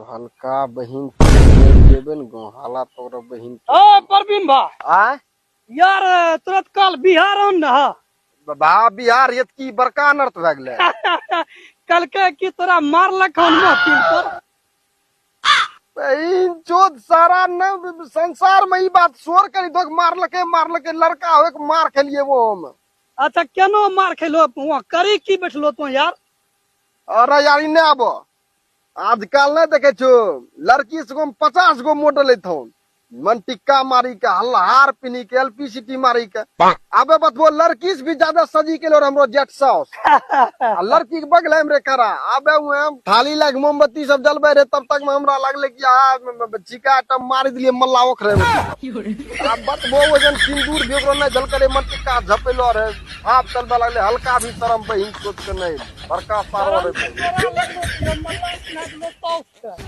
हल्का बहिन जेबे ने गाँव हाला तोरा बहिन। ओ प्रवीण भा आय यार, तुरंत कल बिहार आन ना। बा बिहार ये की बड़का अनर्थ भए गेलै। कल के की तोरा मारलक हन महफिल पर? बहिन चोद, सारा न संसार में ई बात शोर करी दो, मारलके मारलके लड़का होए के मार खेलिए वो हम। अच्छा, केनो मार खेलो? वहाँ करी की बैठलो तो यार? अरे यार, इने आबो, आजकल नहीं देखे छो लड़की से 50 गो मॉडल एथौन, मन टिक्का मारी के, हल्लाहार पिनी के, एलपीसीटी मारी के आबे। बतबो लड़की से भी ज्यादा सजी के लो हमरो जेठ साउस आ लड़की के बगल में रे करा आबे। उहे थाली लग मोमबत्ती सब जलबे रे, तब तक में हमरा लागले कि आ चिका टम मारी दिलिए मल्ला ओखरे में। आ बतबो वजन सिंदूर भी ओकरो नहीं झलकले, मन टिक्का झपेलो रे, भाप चलबे लागले। हल्का भी शरम बहिन सोच के नहीं, बड़का सारो रे।